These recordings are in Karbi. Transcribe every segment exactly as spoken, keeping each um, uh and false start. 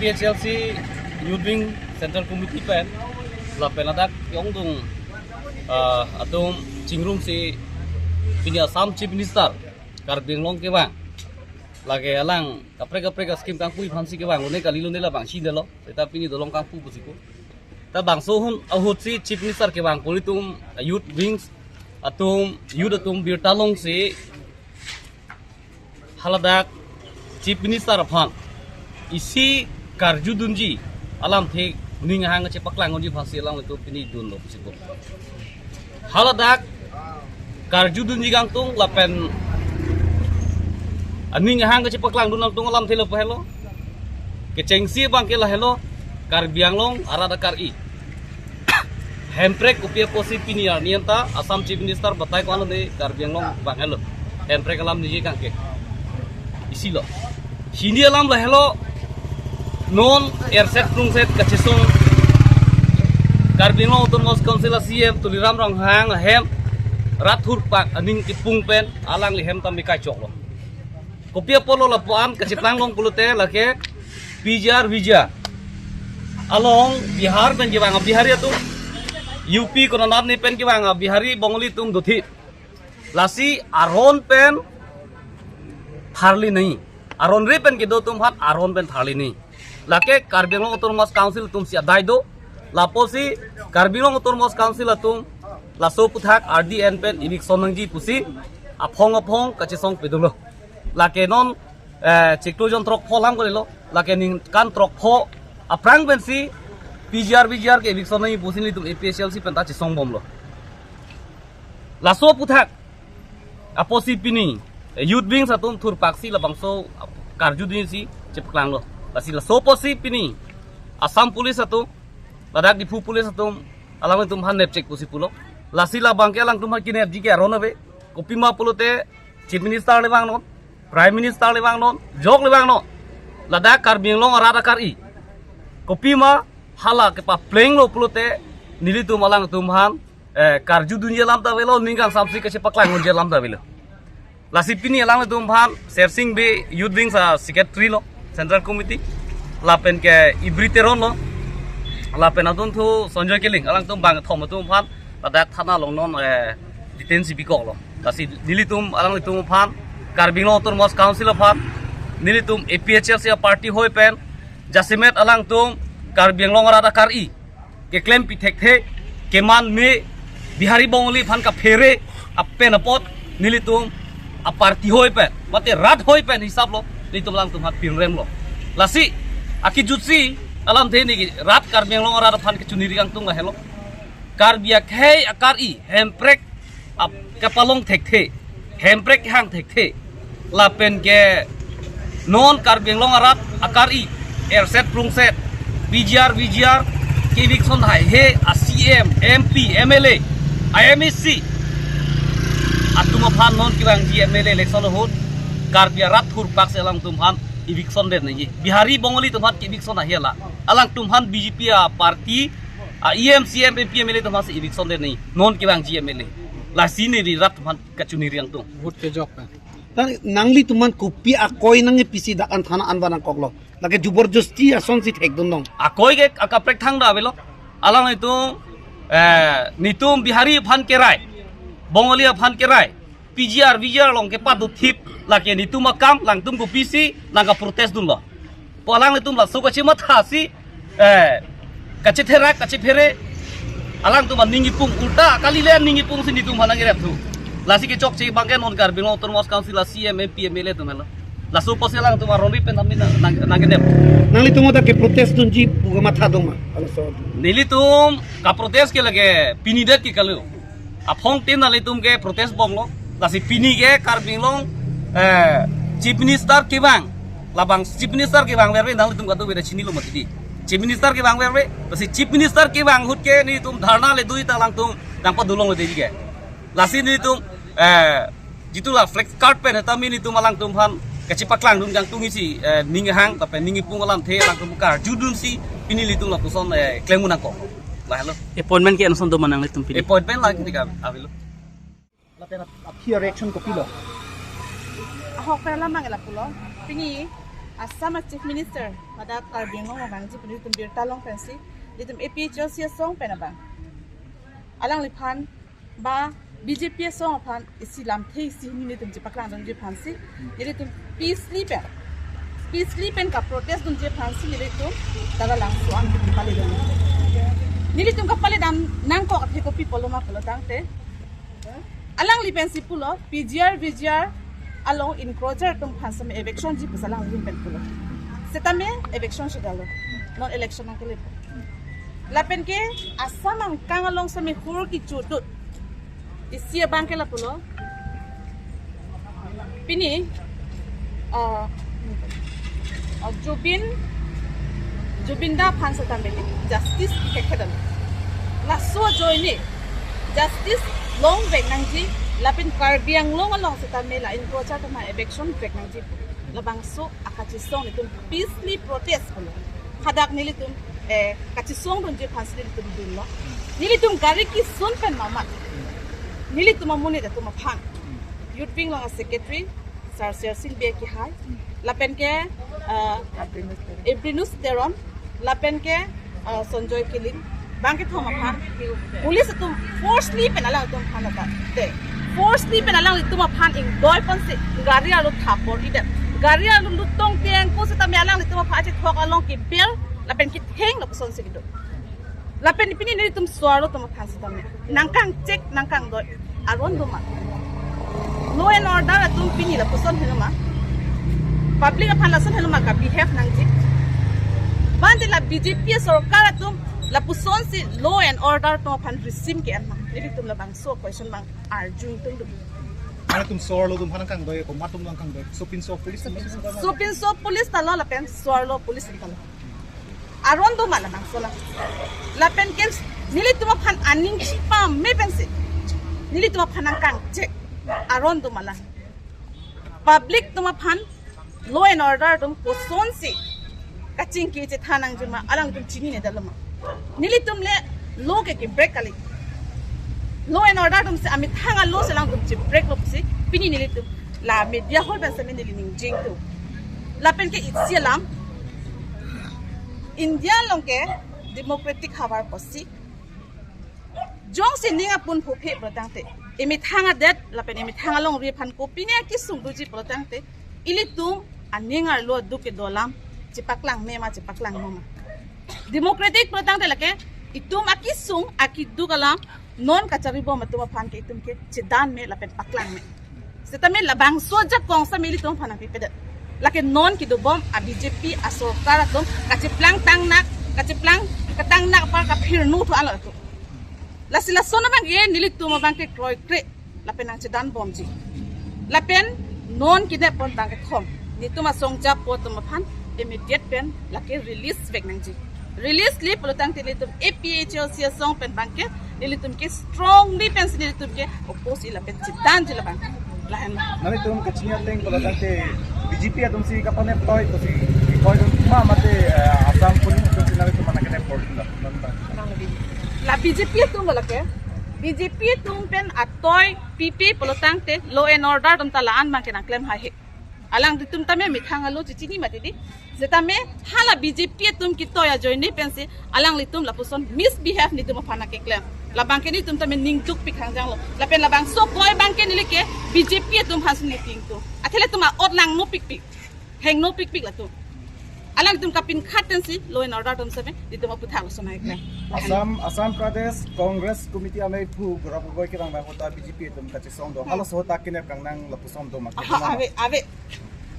P H L C Youth Wing Central Committee pen lapen ladak yongdung, ah, atum chingrumsi pini Assam Chief Minister Karbi Anglong kevang, lake alang kaprek kaprek a-scheme kangpui aphansi kevang, lone kalilo, ne labangsi delo, seta pini dolong kangpu pusi ko. Ta bangso ahut, ahutsi Chief Minister kevang pu ilitum Youth Wings atum, youth atum birta longsi haladak Chief Minister aphan isi karjudunji alamthe ning ahang kachepaklang unji aphansi alanglitum pini dunlo pusi ko. Haladak karjudunji kangtung lapen aning ahang kachepaklang dun kangtung alamthe lapu helo. Kechengsi abangke lahelo, Karbi Anglong arat akar-i. Hemprek kopi apotsi pini arni anta Assam Chief Minister batai ko-an lo de Karbi Anglong vang helo. Hemprek alam niji kangke. Isi lo. Hini alam lahelo, non erset prungset kachesong Karbi Anglong Autonomous Council a-C E M Tuliram Ronghang ahem rat thurpak aning kipung pen alangli hem ta mekai choklo. Kopi apotlo lapu-an kachepaklang long pulote lake P G R V G R along Bihar pen kevang a-Bihari atum, U P konat ni pen kevang a-Bihari Bongali atum dothip. Lasi aron pen tharli nai. Aron ri pen kedo atum aphan aron pen tharli nai. Lake Karbi Anglong Autonomous Council atumsi adai do. Lapusi Karbi Anglong Autonomous Council atum laso aphuthak R D N pen eviction nangji pusi aphong aphong kachesong pedunlo. Lake non, eh, chiklo jon throkpho alam kalilo. Lake ningkan throkpho aphrang pensi P G R V G R ke eviction nangji pusi nelitum A P H L C pen ta chesong bomlo. Laso aphuthak apotsi pini, eh, Youth Wings atum thurpaksi labangso karjudunsi chepaklanglo. Lasi laso apotsi pini Assam Police atum, ladak Diphu Police atum, alanglitum aphan nepchek pusi pulo. Lasi labangke alangtum aphan kenepji ke aron ave. Kopima pulote Chief Minister le vangnon, Prime Minister le vangnon, jok le vangnon. Ladak Karbi Anglong arat akar-i. Kopima hala kepaplenglo pulote nelitum alangtum aphan, eh, karjudunji alam ta avelo, ning kangsamsi kachepaklang unji alam ta avelo. Lasi pini alanglitum aphan Sersing Bey Youth Wings a-secretary lo, Central Committee. Lapen ke Ibri Teron lo. Lapen adunthu Sanjoy Killing, alangtum bangkethom atum aphan ladak thana along non, eh, detain si bikoklo. Lasi nelitum alanglitum aphan, Karbi Anglong Autonomous Council aphan, nelitum A P H L C a-party ahoi pen jasemet alangtum Karbi Anglong arat akar-i keklem pithekthe, keman me, Bihari Bongali aphan kaphere apen apot nelitum a-party ahoi pen, mate rat ahoi pen hisaplo nelitum alangtum aphan pinremlo. Lasi akejutsi alamthe neli rat Karbi Anglong arat aphan kachiniri kangtung lahelo. Karbi akhei akar-i hemprek ap-, kapalong thekthe, hemprek kehang thekthe. Lapen ke non Karbi Anglong arat akar-i erset prungset P G R V G R ke eviction haihe a-C E M, M P, M L A, a-M A C atum aphan non kevangji M L A election ahut Karbi arat thurpaksi alangtum aphan eviction det nangji. Bihari Bongali atum aphan ke eviction haihe la. Alangtum aphan B J P a-party a-E M, C E M, M P, M L A atum aphansi eviction det nangji. Non kevangji M L A. Lasi neli rat atum aphan kachiniri kangtung. Vote kejok pen. Ta nanglitum aphan kopi akoi nangkepisi dak an thana an vang nangkoklo? Lake jubor josti asonsi thekdun long. Akoi ke akaprek thangta avelo. Alanglitum, eh, nelitum Bihari aphan kerai, Bongali aphan kerai, P G R, V G R along kepadothip, lake nelitum akam, alangtum kopisi nangkaprotest dunlo? Pu alanglitum laso kachimathasi, eh, kachitherak, kachiphere, alangtum aning kipung, ulta kali le aning kipungsi nelitum aphan nangkerep thu. Lasi kechokche abangke non Karbi Anglong Autonomous Council a-C E M, M P, M L A atum helo. Laso apotsi alangtum aron ri pen tame nang, nang, nangkenep. Nanglitum dak keprotest dunji pu kamatha doma? Nelitum kaprotest ke lake pini det ke kali. Aphong tin nanglitum keprotest bomlo. Lasi pini ke Karbi Anglong, eh, Chief Minister kevang. Labang Chief Minister kevang verve nanglitum kadokave ta chinilo mati di. Chief Minister kevang verve. Lasi Chief Minister kevang ahut ke nelitum dharna le dui ta alangtum nangpadolongledeji ke. Lasi nelitum, eh, jitu la flex card pen tame nelitum alangtum aphan kachepaklang dun kangtung isi, eh, ning ahang, lapen ning kipung alamthe alangtum karjudunsi pini nelitum lapuson, eh, klem nangkok. Lahelo. Appointment ke-en ason doma nanglitum pini? Appointment lake neli ka avelo. Lapen ap-, aphi reaction kopilo? Ahok pen alam abang lapulo. Pini Assam a Chief Minister, hadak Karbi Anglong abang ji pini nelitum birta long pensi, nelitum A P H L C asong pen abang, alangliphan ba B J P asong aphan isi lamthe isi hini nelitum chepaklang dunji aphansi, nelitum peacefully pen, peacefully pen ka protest dunji aphansi nelitum Taralangso an nelitum pali dun. Nelitum kapali dam nangkok athe kopi pulo ma pulo tangte, alangli pensi pulo, P G R, V G R along encroacher atum aphan same eviction ji pusi alangli pen pulo. Setame eviction si dalo. Non election nangkele. Lapen ke Assam angkang along same hur kichudut isi abang ke lapulo. Pini, uh, uh, Zubeen, Zubeen da aphan setame justice kekhe dam. Laso ajoine justice longvek nangji, lapen Karbi Anglong along setame la encroacher atum aphan eviction vek nangji. Labangso akachesong nelitum peacefully protest pulo. Hadak nelitum, eh, kachesong dunji aphansi nelitum dunlo. Nelitum gari kisun pen mamat, nelitum amonit atum aphan, Youth Wing along a Secretary Sir Sersing Bey kehai, lapen ke, eh, Aprinus Teron, lapen ke, uh, Sanjoy Kiling, bang kethom aphan police atum forcefully pen alangtum aphan ata de, forcefully pen alangtum aphan ingdoi ponsi gari arlo thapor idet, gari arlo lutong teng ko setame alangtum aphan achethok along kebel lapen ketheng lapuson si kedo. Lapen pini nelitum so-arlo atum aphan setame nangkangchek nangkangdoi aron doma. Law and order atum pini lapuson henoma, public aphan lason henoma ka-behave nangji. Bang de la B J P sorkar atum lapusonsi law and order atum aphan risim ke-en ma, nelitum labangso question bang arju tung dum. Mane tum so-arlo atum aphan nangkangdoi, komat atum nangkangdoi? Sopinso police atum. Sopinso police ta lo lapen so-arlo police ta lo. Aron doma labangso la. Lapen ke nelitum aphan aning chipame pensi nelitum aphan nangkangchek aron doma la. Public atum aphan law and order atum kosonsi kachingki chethan nangjima alangtum chinine dalo ma. Nelitum le law ke ke-break kali. Law and order atum si amethang a-law si alangtum che-break lo pusi pini nelitum la media hall pen same neli ningjing tu. Lapen ke isi alam, India along ke democratic havar pusi jongsi ning apun phuphe pulo tangte, emethang adet lapen emethang alongri aphan kopine akesung doji pulo tangte, ilitum aning arlo aduk kedo alam chepaklang me ma chepaklang no ma. Democratic pulo tangte lake itum akesung akeduk alam non kachari bom atum aphan ke itum ke chedan me lapen paklang me. Setame labangso ajakong same ilitum aphan nangpipedet. Lake non kedo bom a B J P asorkar atum kacheplang tangnak, kacheplang ketangnak apar kaphirnu thu alo atum. Lasi lason abang ke nelitum abang ke kroikre lapen nangchedan bomji. Lapen non kine pon bang kethom, nelitum asong japo atum aphan immediate pen lake release vek nangji. Release le pulo tangte nelitum A P H L C asong pen bang ke nelitum ke strongly pensi nelitum ke oppose lapen chedanji labang. Lahen. Nanglitum kachini ateng pulo tangte B J P atum si kapanep toi pusi koi ma mate, eh, Assam police atum si nanglitum aphan nangkenep pon lo. La B J P atum lo lake. B J P atum pen atoi pipe pulo tangte law and order atum ta la-an bang ke nangklem haihe. Alanglitum tame methang a-law chechini mati di. Setame hala B J P atum ketoi ajoine pensi alanglitum lapuson misbehave nelitum aphan nangkeklem. Labang ke nelitum tame ning dukpik hangjang lo. Lapen labangso koi bang ke neli ke B J P atum aphan si neli ning tu. Athe ilitum a-ot langno pikpik, hengno pikpik latum. Alanglitum kapinkhat tensi law and order atum same nelitum aputhak lason nangkeklem. Assam, Assam Pradesh Congress Committee ameiphu Gaurav Gogoi kevang bang ahut ta B J P atum kachesong do. Hmm. Halaso ahut ta kenep kangnang lapuson do ma? Aha, ave, ave.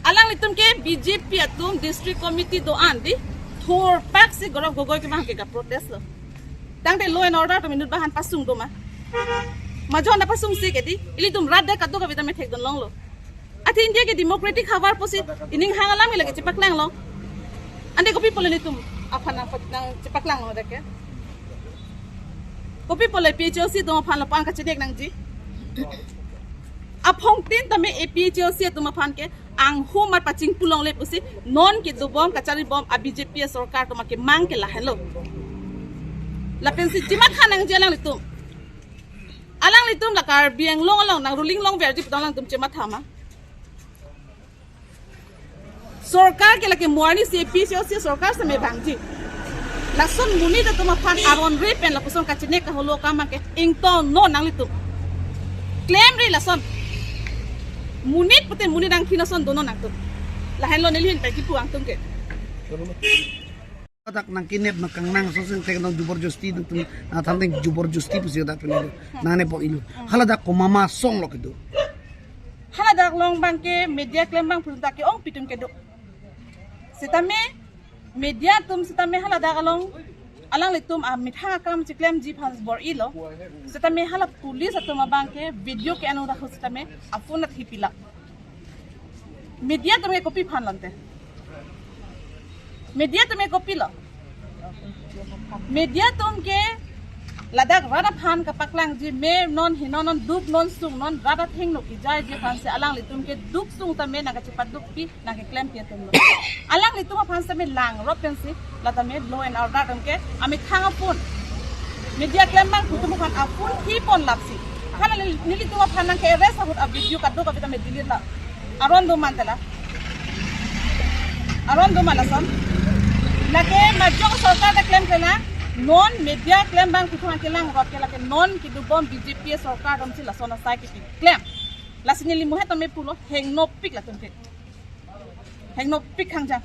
Alanglitum ke B J P atum district committee do-an di, thurpak si Gaurav Gogoi kevang ke kaprotest lo. Tangte law and order atum inut bang aphan pasung do ma? Majon ta pasungsi ke di, ilitum rat de katu kabi tame thekdun longlo. Athe India ke democratic havar pusi ining hang alam ke lake chepaklang lo. Ante kopi pulo nelitum aphan nang, nangchepaklang lo deke? Kopi pulo A P H L C atum aphan lapu-an kachedek nangji? Aphongtin tame A P H L C atum aphan ke anghumar pachingpu longle pusi non kedo bom kachari bom a B J P sorkar atum akemang ke lahenlo. Lapensi chematha nangji alanglitum. Alanglitum la Karbi Anglong along nang ruling longverji pu alanglitum chematha ma? Sorkar ke lake mo arni si APHLC sorkar seme bangji. Lason monit atum aphan aron re pen lapuson kachine kaholo akam ke ingtonnon nanglitum. Klemri lason. Monit pute monit angkhin ason donon nangtum. Lahenlo neli ahin pen kipu angtum ke. Dak nangkinep nangkangnang soseng thek nang jubor josti nangtum, ah, thandeng jubor josti pusi dak pini. Nangne po ilu. Haladak komat asong lo kedo. Haladak along abangke media klembang pun dak ke-ongpi atum kedo. Sitame media atum sitame haladak along alanglitum amethang akam chiklemji aphan bor-ilo. Sitame hala police atum abangke video ke-en ahut sitame aphone athipila. Media atum ke kopi aphan lante. Media atum ke kopilo. Media atum ke ladak rat aphan kapaklangji, me non heno non, duk non sung non, rat athengno kejaiji aphansi alanglitum ke duk sung tame nangkachepadukpi, nangkeklempi atumlo. Alanglitum aphan sitame langrop pensi latame law and order atum ke amethang aphone. Media klembang atum aphan aphone thipon lapsi. Hala neli, nelitum aphan nangke-arrest ahut a-video kadokave tame delete la. Aron do man tela. Aron do man lason. Lake majok sorkar ta klemkle na. Non media klembang atum aphan kelangrop ke lake non kedobom BJP sorkar atumsi lason asai keklem. Lasi neli muhet tame pulo hengnopik latum ke. Hengnopik hangjang.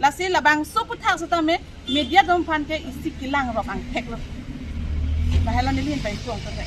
Lasi labangso aphuthak sitame media atum aphan ke isi kelangrop angthek lo. Lahenlo neli ahin pen kipu angtum ke.